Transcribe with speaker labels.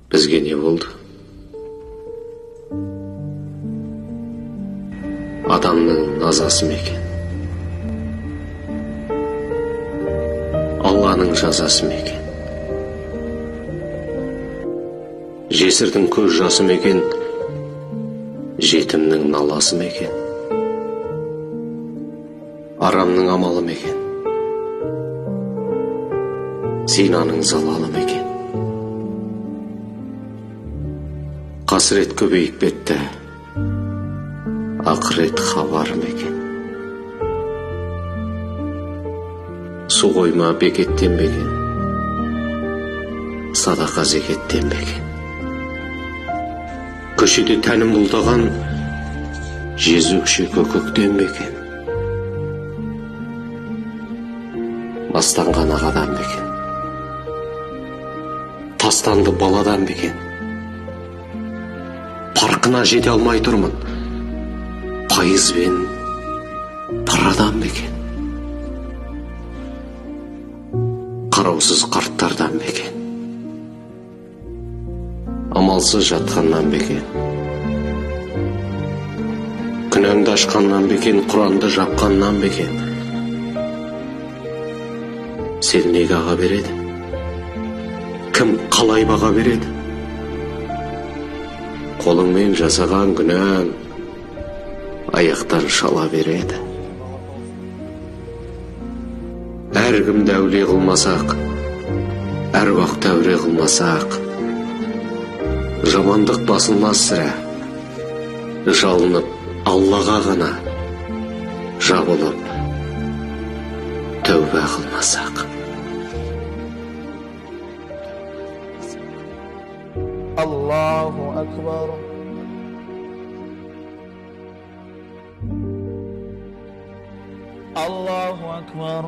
Speaker 1: Бізге не болды? Адамның назасы ма екен? Алланың жазасы ма екен? Жесірдің көз жасы ма екен? Жетімнің наласы ма екен? Арамның амалы ма екен? Зинаның залалы ма екен? Қасірет көбейіп кетті, ақырет хабары ма екен? Су қойма бекеттен бе екен? Садақа зекеттен бе екен? Көшеде тәнін бұлдаған жезөкше көкөктен бе екен? Мастанған ағадан ба екен? Тастанды баладан ба екен? Парқына жете алмай тұрмын, пайыз бен парадан ба екен? Қараусыз қарттардан ба екен? Амалсыз жатқаннан ба екен? Күнәңді ашқаннан ба екен? Құранды жапқаннан ба екен? Сен неге аға береді? Кім қалай баға береді? Қолыңмен жасаған күнәң аяқтан шала береді. Әркімді әулие қылмасақ, әруақты әуре қылмасақ, жамандық басылмас сірә. Жалынып Аллаға ғана жабылып тәуба қылмасақ.
Speaker 2: Allahu Akbar. Allahu Akbar.